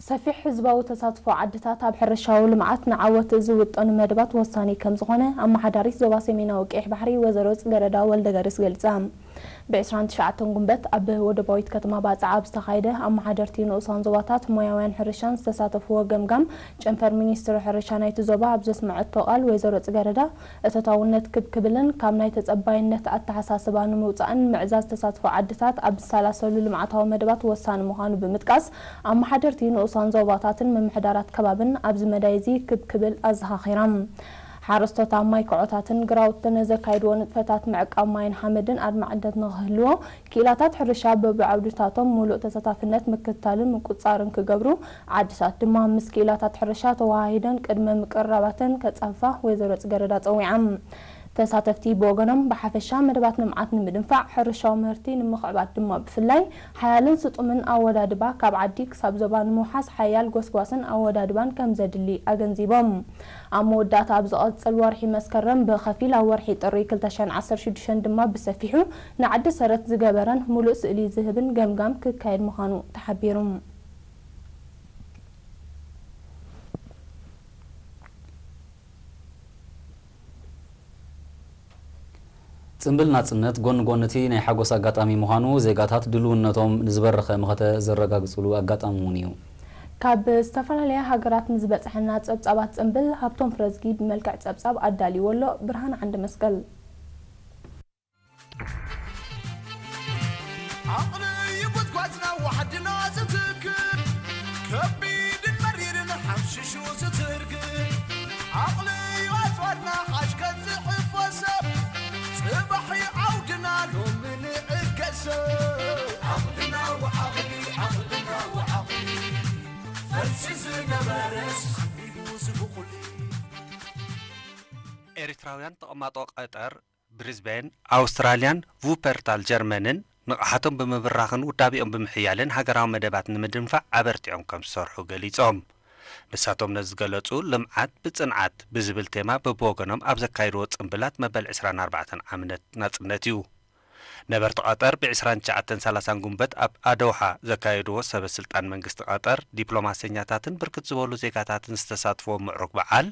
ሰፊሕ ህዝባዊ ተሳትፎ ዓድታት ኣብ ሕርሻዊ ልምዓት ንዓወት ዝውጠኑ መደባት ወሳኒ ከም ዝኾነ ኣመሓዳሪት ዞባ ሰሜናዊ ቀይሕ ባሕሪ ወይዘሮ ጽገረዳ ወልደገርስ ገሊጻ። ብ ዕስራን ትሽዓተን ጉንበት ኣብ ወደባዊት ከተማ ባጽዕ ኣብ ዝተኻየደ ኣመሓደርቲ ንኡሳን ዞባታት ሞያውያን ሕርሻን ዝተሳተፍዎ ገምጋም፣ ጨንፈር ሚኒስትሪ ሕርሻ ናይቲ ዞባ ኣብ ዘስመዐቶ ቃል ወይዘሮ ጽገረዳ፣ እቶታውነት ክብ ክብልን ካብ ናይ ተጸባይነት ኣተሓሳስባ ንምውጻእን ምዕዛዝ ተሳትፎ ዓድታት ኣብ ዝሰላሰሉ ልምዓታዊ መደባት ወሳኒ ምዃኑ ብምጥቃስ፣ ኣመሓደርቲ ንኡሳን ዞባታትን ምምሕዳራት ከባብን ኣብዚ መዳይ እዚ ክብ ክብል ኣዘኻኺሮም። ሓረስቶት ኣብ ማይ ክዖታትን ግራውትን ዘካይድዎ ንጥፈታት ምዕቃብ ማይን ሓመድን ኣድማዕነት ንኽህልዎ፣ ክኢላታት ሕርሻ በብዓውድታቶም ምሉእ ተሳታፍነት ምክትታልን ምቁጽጻርን ክገብሩ፣ ዓድታት ድማ ምስ ክኢላታት ሕርሻ ተወሃሂደን ቅድመ ምቅርራባተን ከጻፍፋ ወይዘሮ ጽገረዳ ጸዊዓም። ተሳተፍቲ ብወገኖም፣ ብሓፈሻ መደባት ልምዓት ንምድንፋዕ፣ ሕርሻዊ ምህርቲ ንምኽዕባት ድማ ብፍላይ፣ ሓያልን ስጡምን ኣወዳድባ ካብ ዓዲ ክሳብ ዞባ ንምውሓስ ሓያል ጎስጓስን ኣወዳድባን ከም ዘድሊ ኣገንዚቦም። ኣብ መወዳእታ ኣብ ዝቐጽል ወርሒ መስከረም ብኸፊል፣ ኣብ ወርሒ ጥሪ ክልተ ሽሕን ዓሰርተ ሽዱሽተን ድማ ብሰፊሑ ንዓዲ ሰረት ዝገበረን ምሉእ ስእሊ ዝህብን ገምጋም ክካየድ ምዃኑ ተሓቢሩ። ጽምብል ናጽነት ጎኒ ጎኒ እቲ ናይ ሓጎስ ኣጋጣሚ ምዃኑ፣ ዜጋታት ድልውነቶም ንዝበረኸ መኸተ ዘረጋግጽሉ ኣጋጣሚ እውን እዩ። ካብ ዝተፈላለያ ሃገራት ንዝበጽሐና ጸብጻባት ጽምብል ሃብቶም ፍረዝጊ ብመልክዕ ጸብጻብ ኣዳልይዎ ኣሎ። ብርሃን ዓንደ መስቀል። ዓቕሊ እዩ ጉድጓድና ዋሕድና ዝትክል፣ ከቢድን መሪርን ሓምሽሹ ዝትርግል። ዓቕሊ እዩ ኣጽዋርና ሓሽ ከጽሕፎ ሰብ፣ ጽባሕ እዩ ዓውድና ሎሚ ንዕገሶ። ዓቕልና ወዓቕሊ፣ ዓቕልና ወዓቕሊ፣ ፈልሲ ዝነበረስ ዓቢዱ ዝብቑል። ኤሪትራውያን ተቐማጦ ቀጠር፣ ብሪዝቤን ኣውስትራልያን ቩፐርታል ጀርመንን ንቕሓቶም ብምብራኽን ውዳቤኦም ብምሕያልን ሃገራዊ መደባት ንምድንፋዕ ኣበርቲዖም ከም ዝሰርሑ ገሊጾም። ንሳቶም ነዚ ዝገለጹ፣ ልምዓት ብጽንዓት ብዝብል ቴማ በብወገኖም ኣብ ዘካየድዎ ጽምብላት መበል ዕስራን ኣርባዕተን ዓመት ናጽነት እዩ። ነበርቲ ቀጠር ብ ዕስራን ትሽዓተን ሰላሳን ጉንበት ኣብ ኣደውሓ ዘካየድዎ ሰበ ስልጣን መንግስቲ ቀጠር፣ ዲፕሎማሰኛታትን ብርክት ዝበሉ ዜጋታትን ዝተሳትፍዎ ምዕሩግ በዓል፣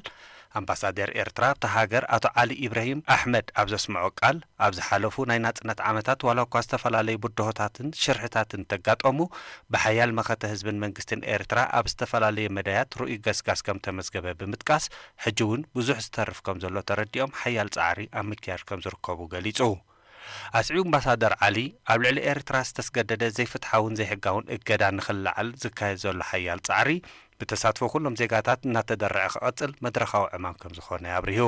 ኣምባሳደር ኤርትራ ኣብታ ሃገር ኣቶ ዓሊ ኢብራሂም ኣሕመድ ኣብ ዘስምዖ ቃል፣ ኣብ ዝሓለፉ ናይ ናጽነት ዓመታት ዋላ እኳ ዝተፈላለዩ ብድሆታትን ሽርሕታትን እንተጋጠሙ፣ ብሓያል መኸተ ህዝብን መንግስትን ኤርትራ ኣብ ዝተፈላለየ መዳያት ርኡይ ገስጋስ ከም ተመዝገበ ብምጥቃስ፣ ሕጂ እውን ብዙሕ ዝተርፍ ከም ዘሎ ተረዲኦም ሓያል ጻዕሪ ኣብ ምክያድ ከም ዝርከቡ ገሊጹ። ኣስዒቡ ኣምባሳደር ዓሊ፣ ኣብ ልዕሊ ኤርትራ ዝተስገደደ ዘይፍትሓውን ዘይሕጋውን እገዳ ንኽልዓል ዝካየድ ዘሎ ሓያል ጻዕሪ፣ ብተሳትፎ ኩሎም ዜጋታት እናተደረዐ ክቐጽል መድረኻዊ ዕማም ከም ዝኾነ ኣብሪሁ።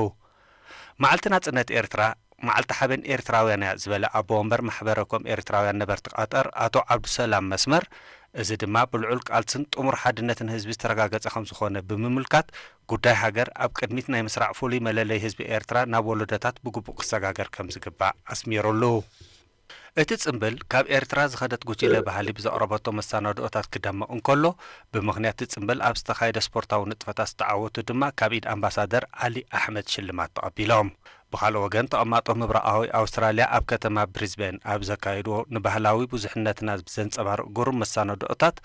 መዓልቲ ናጽነት ኤርትራ፣ መዓልቲ ሓበን ኤርትራውያን እያ ዝበለ ኣቦ ወንበር ማሕበረ ኮም ኤርትራውያን ነበርቲ ቀጠር ኣቶ ዓብዱሰላም መስመር፣ እዚ ድማ ብልዑል ቃልስን ጥሙር ሓድነትን ህዝቢ ዝተረጋገጸ ከም ዝኾነ ብምምልካት፣ ጉዳይ ሃገር ኣብ ቅድሚት ናይ ምስራዕ ፍሉይ መለለይ ህዝቢ ኤርትራ ናብ ወለዶታት ብግቡእ ክሰጋገር ከም ዝግባእ ኣስሚሩሉ። እቲ ጽምብል፣ ካብ ኤርትራ ዝኸደት ጉጅለ ባህሊ ብዘቕረበቶ መሰናድኦታት ክደምቕ እንከሎ፣ ብምኽንያት እቲ ጽምብል ኣብ ዝተኻየደ ስፖርታዊ ንጥፈታት ዝተዓወቱ ድማ ካብ ኢድ ኣምባሳደር ዓሊ ኣሕመድ ሽልማት ተቐቢሎም። ብኻልእ ወገን፣ ተቐማጦ ምብራቓዊ ኣውስትራልያ ኣብ ከተማ ብሪዝቤን ኣብ ዘካየድዎ ንባህላዊ ብዙሕነትና ብዘንጸባርቕ ግሩም መሰናድኦታት፣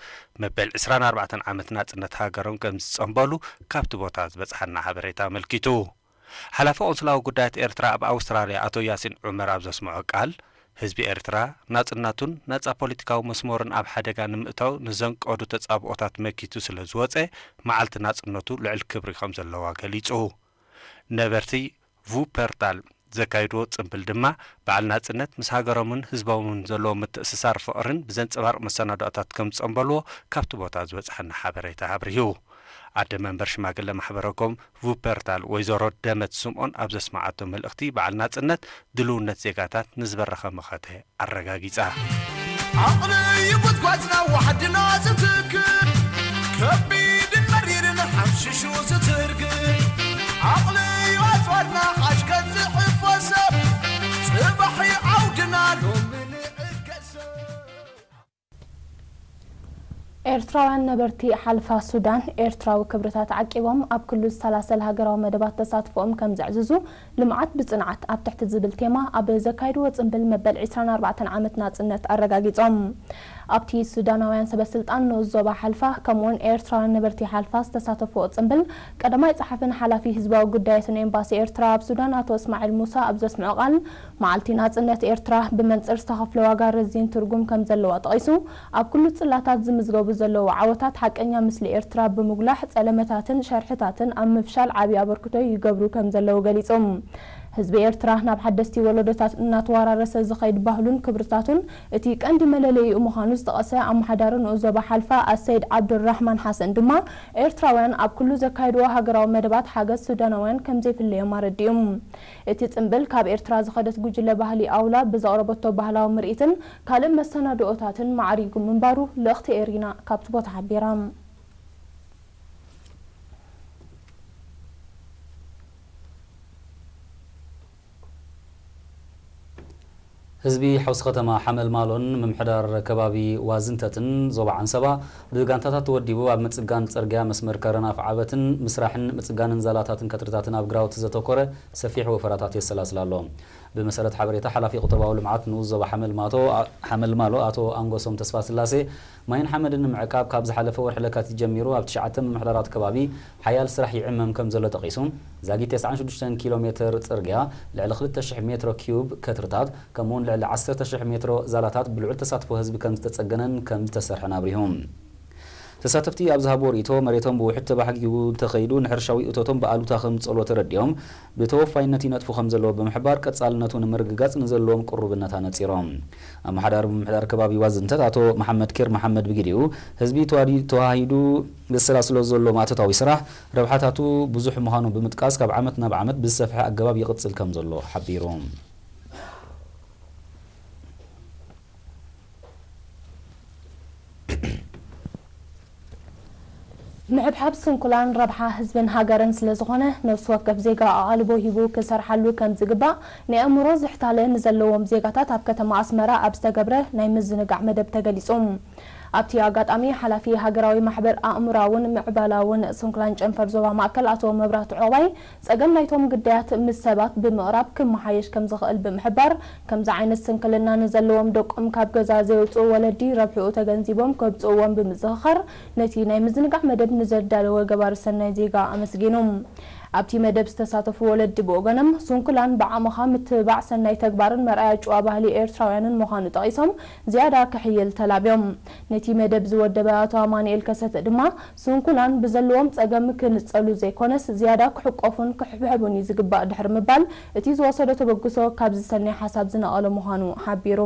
መበል ዕስራን ኣርባዕተን ዓመት ናጽነት ሃገሮም ከም ዝጸንበሉ ካብቲ ቦታ ዝበጽሓና ሓበሬታ ኣመልኪቱ። ሓላፊ ቆንስላዊ ጉዳያት ኤርትራ ኣብ ኣውስትራልያ ኣቶ ያሲን ዑመር ኣብ ዘስምዖ ቃል፣ ህዝቢ ኤርትራ ናጽነቱን ነጻ ፖለቲካዊ መስመሩን ኣብ ሓደጋ ንምእታው ንዘንቀዱ ተጻብኦታት መኪቱ ስለ ዝወጸ፣ መዓልቲ ናጽነቱ ልዑል ክብሪ ከም ዘለዋ ገሊጹ። ነበርቲ ቩፐርታል ዘካይድዎ ጽምብል ድማ፣ በዓል ናጽነት ምስ ሃገሮምን ህዝቦምን ዘለዎም ምትእስሳር ፍቕርን ብዘንጸባርቕ መሰናድኦታት ከም ዝጸንበልዎ ካብቲ ቦታ ዝበጽሐና ሓበሬታ ኣብሪሁ። ኣደ መንበር ሽማግለ ማሕበረ ኮም ቩፐርታል ወይዘሮ ደመት ስምኦን ኣብ ዘስመዓቶ መልእኽቲ፣ በዓል ናጽነት ድልውነት ዜጋታት ንዝበረኸ መኸተ ኣረጋጊጻ። ዓቕሊ እዩ ጉድጓድና ዋሕድና ዝትክል፣ ከቢድን መሪርን ሓምሽሹ ዝትርግል። ዓቕሊ እዩ ኣጽዋርና ሓሽ ከጽሕፎ ሰብ፣ ጽባሕ እዩ ዓውድና ሎሚ ንዕገሶ። ኤርትራውያን ነበርቲ ሓልፋ ሱዳን፣ ኤርትራዊ ክብርታት ዓቂቦም ኣብ ክልሉ ዝሰላሰል ሃገራዊ መደባት ተሳትፎኦም ከም ዘዕዝዙ፣ ልምዓት ብጽንዓት ኣብ ትሕቲ ዝብል ቴማ ኣብ ዘካየድዎ ጽምብል መበል ዕስራን ኣርባዕተን ዓመት ናጽነት ኣረጋጊጾም። ኣብቲ ሱዳናውያን ሰበስልጣን ንኡስ ዞባ ሓልፋ ከምኡውን ኤርትራውያን ነበርቲ ሓልፋ ዝተሳተፍዎ ጽምብል፣ ቀዳማይ ጸሓፍን ሓላፊ ህዝባዊ ጉዳያትን ኤምባሲ ኤርትራ ኣብ ሱዳን ኣቶ እስማዒል ሙሳ ኣብ ዘስምዖ ቃል፣ መዓልቲ ናጽነት ኤርትራ ብመንጽር ዝተኸፍለ ዋጋ ረዚን ትርጉም ከም ዘለዋ ጠቒሱ፣ ኣብ ኩሉ ጽላታት ዝምዝገቡ ዘለዉ ዓወታት ሓቀኛ ምስሊ ኤርትራ ብምጉላሕ፣ ጸለመታትን ሸርሕታትን ኣብ ምፍሻል ዓቢ ኣበርክቶ ይገብሩ ከም ዘለዉ ገሊጹ። ህዝቢ ኤርትራ ናብ ሓደስቲ ወለዶታት እናተወራረሰ ዝኸይድ ባህሉን ክብርታቱን እቲ ቀንዲ መለለይኡ ምዃኑ ዝጠቐሰ ኣመሓዳሪ ንኡስ ዞባ ሓልፋ ኣሰይድ ዓብዱራሕማን ሓሰን ድማ፣ ኤርትራውያን ኣብ ኩሉ ዘካየድዎ ሃገራዊ መደባት ሓገዝ ሱዳናውያን ከም ዘይፍለዮም ኣረዲኡ። እቲ ጽምብል ካብ ኤርትራ ዝኸደት ጉጅለ ባህሊ ኣውላ ብዘቕረበቶ ባህላዊ ምርኢትን ካልእ መሰናድኦታትን ማዕሪጉ ምንባሩ ልእኽቲ ኤሪና ካብቲ ቦታ ሓቢራ። ህዝቢ ሓውሲ ከተማ ሓመልማሎን ምምሕዳር ከባቢ ዋዝንተትን ዞባ ዓንሰባ ብጋንታታት ተወዲቡ ኣብ ምጽጋን ጽርግያ መስመር ከረን ኣፍዓበትን ምስራሕን ምጽጋንን ዛላታትን ከትርታትን ኣብ ግራውቲ ዘተኮረ ሰፊሕ ወፈራታት የሰላስል ኣሎ። ብመሰረት ሓበሬታ ሓላፊ ቁጠባዊ ልምዓት ንኡስ ዞባ ሓመልማቶ-፣ ሓመልማሎ ኣቶ ኣንጎሶም ተስፋስላሴ፣ ማይን ሓመድን ንምዕቃብ ካብ ዝሓለፈ ወርሒ ለካቲት ጀሚሩ ኣብ ትሽዓተ ምምሕዳራት ከባቢ ሓያል ስራሕ ይዕመም ከም ዘሎ ጠቒሱ፣ ዛጊት ተስዓን ሽዱሽተን ኪሎ ሜትር ጽርግያ፣ ልዕሊ ክልተ ሽሕ ሜትሮ ኪዩብ ከትርታት፣ ከምኡውን ልዕሊ ዓሰርተ ሽሕ ሜትሮ ዛላታት ብልዑል ተሳትፎ ህዝቢ ከም ዝተጸገነን ከም ዝተሰርሐን ኣብሪሁ። ተሳተፍቲ ኣብ ዝሃብዎ ርእይቶ፣ መሬቶም ብውሕጅ ተባሕጊጉ እንተኸይዱ ንሕርሻዊ እቶቶም ብኣሉታ ከምጽእሎ ተረዲኦም፣ ብተወፋይነት ይነጥፉ ከም ዘለዉ ብምሕባር፣ ቀጻልነቱ ንምርግጋጽ ንዘለዎም ቅሩብነት ኣነጺሮም። ኣመሓዳሪ ምምሕዳር ከባቢ ዋዝንተት ኣቶ መሓመድ ኪር መሓመድ ብግዲኡ፣ ህዝቢ ተዋዲ-፣ ተዋሂዱ ዘሰላስሎ ዘሎ ማእቶታዊ ስራሕ ረብሓታቱ ብዙሕ ምዃኑ ብምጥቃስ፣ ካብ ዓመት ናብ ዓመት ብዝሰፍሐ ኣገባብ ይቕጽል ከም ዘሎ ሓቢሩ። ምሕብሓብ ስንኩላን ረብሓ ህዝብን ሃገርን ስለ ዝኾነ፣ ነፍሲ ወከፍ ዜጋ ኣቓልቦ ሂቡ ክሰርሓሉ ከም ዝግባእ ናይ ኣእምሮ ዝሕታለ ንዘለዎም ዜጋታት ኣብ ከተማ ኣስመራ ኣብ ዝተገብረ ናይ ምዝንጋዕ መደብ ተገሊጹ። ኣብቲ ኣጋጣሚ፣ ሓላፊ ሃገራዊ ማሕበር ኣእምሮኣውን ምዕባላውን ስንኩላን ጨንፈር ዞባ ማእከል ኣቶ መብራህቱ ዑቕባይ፣ ጸገም ናይቶም ግዳያት ምስ ሰባት ብምቕራብ ክመሓየሽ ከም ዝኽእል ብምሕባር፣ ከምዚ ዓይነት ስንክልና ንዘለዎም ደቆም ካብ ገዛ ዘየውጽኡ ወለዲ ረብሕኡ ተገንዚቦም ከብጽእዎም ብምዝኽኻር፣ ነቲ ናይ ምዝንጋዕ መደብ ንዘዳለወ ገባሪ ሰናይ ዜጋ ኣመስጊኑ። ኣብቲ መደብ ዝተሳተፉ ወለዲ ብወገኖም፣ ስንኩላን ብዓቕምኻ ምትብባዕ ሰናይ ተግባርን መርኣያ ጭዋ ባህሊ ኤርትራውያንን ምዃኑ ጠቒሶም፣ ዝያዳ ክሕይል ተላብዮም። ነቲ መደብ ዝወደበ ኣቶ ኣማኑኤል ከሰተ ድማ፣ ስንኩላን ብዘለዎም ጸገም ክንጸሉ ዘይኮነስ፣ ዝያዳ ክሕቆፉን ክሕብሐቡን እዩ ዝግባእ ድሕሪ ምባል፣ እቲ ዝወሰዶ ተበግሶ ካብዚ ሰናይ ሓሳብ ዝነቐለ ምዃኑ ሓቢሩ።